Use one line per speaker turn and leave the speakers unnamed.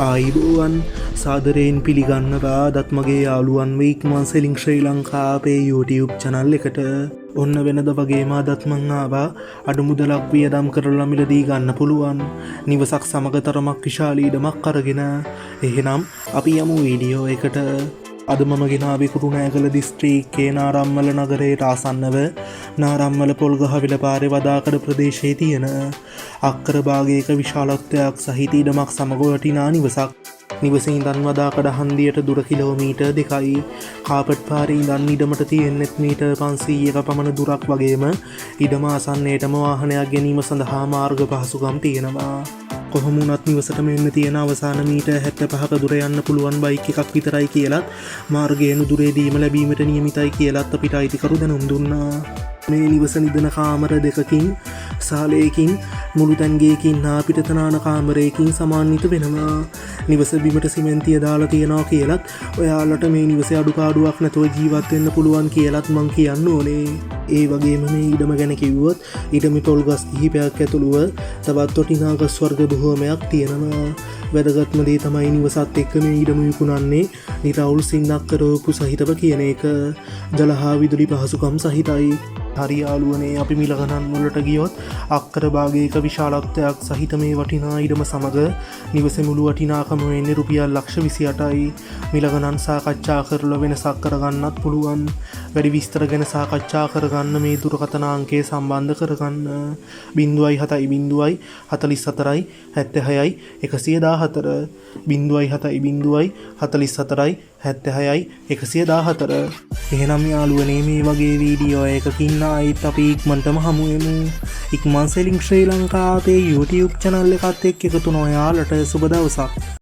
ආයිබෝවන්, සාදරයෙන් පිළිගන්නවා අදත් මගේ යාළුවන්ව ඉක්මන් සෙලින් ශ්‍රී ලංකා අපේ YouTube channel එකට. ඔන්න වෙනද වගේම අදත් මං ආවා අඩු මුදලක් වියදම් කරලා මිලදී ගන්න පුළුවන් නිවසක් සමග තරමක් විශාල ඉඩමක් අරගෙන. එහෙනම් අපි යමු වීඩියෝ එකට. අද මම ගෙනාවේ කුරුණෑගල දිස්ත්‍රික්කයේ නාරම්මල නගරයට ආසන්නව නාරම්මල පොල්ගහවිල පාරේ වදාකඩ ප්‍රදේශයේ තියෙන අක්කර භාගයක විශාලත්වයක් සහිත ඉඩමක් සමග වටිනා නිවසක්. නිවසේ ඉඳන් වදාකඩ හන්දියට දුර කිලෝමීටර් 2යි. කාපට් පාරේ ඉඳන් ඉඩමට තියෙන්නෙත් මීටර් 500ක පමණ දුරක් වගේම ඉඩම ආසන්නයටම වාහනයක් ගැනීම සඳහා මාර්ග පහසුකම් තියෙනවා. කොහොම වුණත් නිවසටම එන්න තියෙන අවසාන මීටර් 75ක දුර යන්න පුළුවන් බයික් එකක් විතරයි කියලත්, මාර්ගය නුදුරේදීම ලැබීමට නියමිතයි කියලත් අපිට අයිතිකරු දැනුම් දුන්නා. මේ නිවස නිදන කාමර දෙකකින්, සාලයකින්, මුළු තැන්ගේකින් හා පිටතනාන කාමරයකින් සමාන්විත වෙනවා. නිවස බිමට සිමෙන්තිය දාලා තියෙනවා කියලත්, ඔයාලට මේ නිවසේ අඩුපාඩුවක් නැතුව ජීවත් වෙන්න පුළුවන් කියලත් මං කියන්න ඕනේ. ඒ වගේම මේ ඉඩම ගැන කිව්වොත්, ඉඩමේ පොල් ගස් කිහිපයක් ඇතුළුව තවත් වටිනා ගස් වර්ග බොහෝමයක් තියෙනවා. වැදගත්ම දේ තමයි නිවසත් එක්ක මේ ඉඩම විකුණන්නේ නිරවුල් සින්නක් කරවපු සහිතව කියන එක. ජල හා විදුලි පහසුකම් සහිතයි. හරි යාළුවනේ, අපි මිල ගණන් වලට ගියොත්, අක්කර භාගයක විශාලත්වයක් සහිත මේ වටිනා ඉඩම සමග නිවසේ මුළු වටිනාකම වෙන්නේ රුපියල් ලක්ෂ 28යි. මිල ගණන් සාකච්ඡා කරලා වෙනසක් කරගන්නත් පුළුවන්. වැඩි විස්තර ගැන සාකච්ඡා කරගන්න මේ දුරකථන අංකය සම්බන්ධ කරගන්න. 0.70 44යි 76යි 114, 0.70 44යි 76යි 114. එහෙනම් යාළුවනේ, මේ වගේ වීඩියෝ එකකින් ආයිත් අපි ඉක්මනටම හමු වෙමු. ඉක්මන් සෙලින් ශ්‍රී ලංකා අපේ YouTube channel එකත් එක්ක එකතු වුණ ඔයාලට සුබ දවසක්.